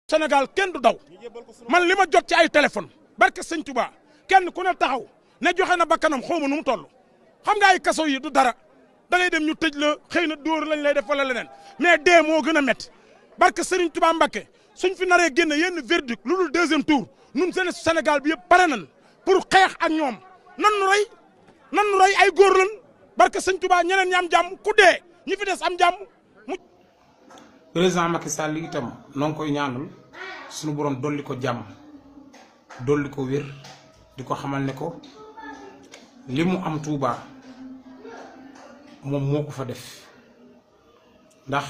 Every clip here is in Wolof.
Sénégal kenn du daw man li ma jot ci ay téléphone barke sëñ Touba kenn ku ne taxaw ne joxe na bakkanam xawma nu mu toll xam nga ay kaso yi du dara da ngay dem ñu tëj la xëy na dóor lañ lay def wala leneen mais dee moo gën a métti barke Serigne Touba Mbacké suñ fi naree génne yenn verdict lu dul deuxième tour nun seen Sénégal bi yëpp pare nañ pour xeex ak ñoom nan nu rey ay góor lan barke sëñ Touba ñeneen ñi am jàmm ku dee ñi fi des am jàmm mu. président Macky Sall itam noo ngi koy ñaanal suñu borom dolli ko jàmm dolli ko wér di ko xamal ne ko li mu am Touba moom moo ko fa def ndax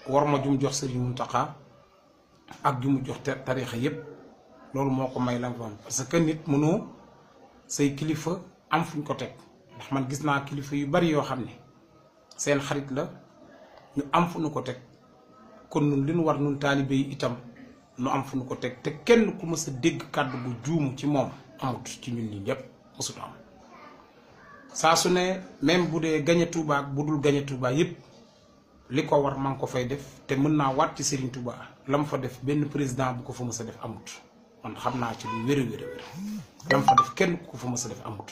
war ma jum jox Serigne Mountakha ak ju mu jox tariixa yépp loolu moo ko may la nga am parce que nit mënoo say kilifa am fuñ ko teg ndax man gis naa kilifa yu bari yoo xam ne seen xarit la ñu am fu ñu ko teg kon nun li nu war nun taalibe yi itam nu am fu ñu ko teg te kenn ku mës a dégg kàddu gu juumu ci moom amut ci ñun ñi ñëpp mësut am saa su ne même bu dee gañe Touba ak bu dul gañe Touba yépp li ko war man ko fay def te mën naa waat ci Serigne Touba la mu fa def benn président bu ko fa mës a def amut man xam naa ci lu wér a wér a wér la mu fa def kenn ku ko fa mës a def amut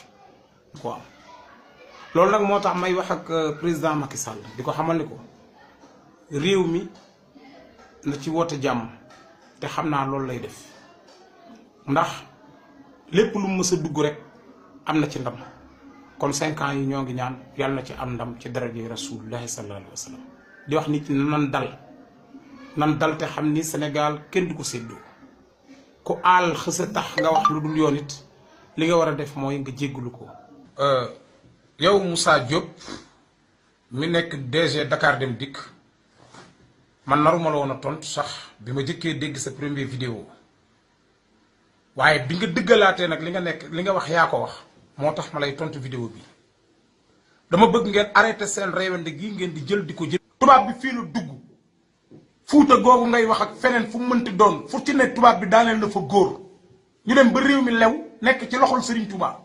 du ko am loolu nag moo tax may wax ak président Macky Sall di ko xamal ni ko réew mi na ci woote jàmm te xam naa loolu lay def ndax lépp lu mu mës a dugg rek am na ci ndam kon 5 ans yi ñoo ngi ñaan yàlla na ci am ndam ci daraja rasulullahi sallallahu alayhi wa sallam di wax nit ñi nan dal te xam ni Sénégal kenn du ko séddoo ku aal xësa tax nga wax lu dul yoon it li nga war a def mooy nga jéggulu ko. yow Moussa Diop mi nekk DG Dakar Dem Dikk man naruma la woon a tontu sax bi ma jëkkee dégg sa première vidéo waaye bi nga dëggalaatee nag li nga wax yaa ko wax moo tax ma lay tontu vidéo bi dama bëgg ngeen arrêté seen réewande gi ngeen di jël di ko jël. tubaab bi fii la dugg fuuta googu ngay wax ak feneen fu mu mënti doon fu ci ne tubaab bi daaneel na fa góor ñu dem ba réew mi lew nekk ci loxol Serigne Touba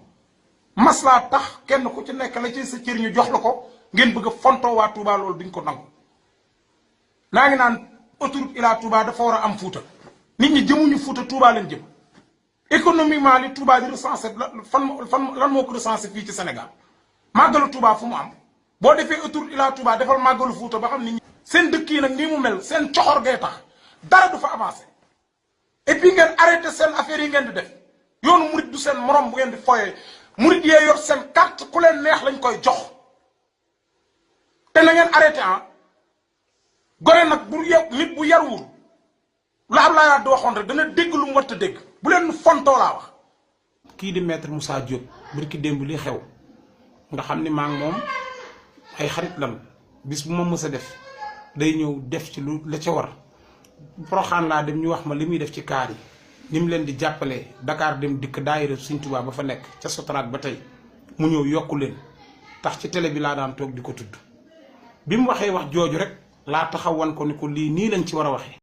maslaa tax kenn ku ci nekk la ci sa cër ñu jox la ko ngeen bëgg a fontoo waa Touba loolu duñ ko nangu. naa ngi naan autoroute Ila Touba dafa war a am fuuta nit ñi jëmuñu fuuta Touba leen jëm économiquement li Touba di recensé lan moo ko recensé fii ci Sénégal màggalu Touba fu mu am boo defee autoroute Ila Touba defal màggalu fuuta ba xam nit ñi seen dëkk yi nag nii mu mel seen coxor gay tax dara du fa avancé et puis ngeen arrêté seen affaire yi ngeen di def yoonu murit du seen morom bu ngeen di foyee murit yee yor seen carte ku leen neex lañ koy jox te na ngeen arrêté gore nag bu nit bu yaruwul la Abdoulaye Wade waxoon rek dana dégg lu mu war a dégg bu leen fontoo laa wax. kii di maître Moussa Diop barki démb li xew nga xam ni maa ngi moom ay xarit lan bis bu ma mës a def day ñëw def ci lu la ca war Porokhane laa dem ñu wax ma li muy def ci kaar yi ni mu leen di jàppalee Dakar Dem Dikk daayira Sëñ Tuubaa ba fa nekk ca Sotrac ba tey mu ñëw yokku leen tax ci télé bi laa daan toog di ko tudd bi mu waxee wax jooju rek laa taxaw wan ko ni ko lii nii lañ ci war a waxee.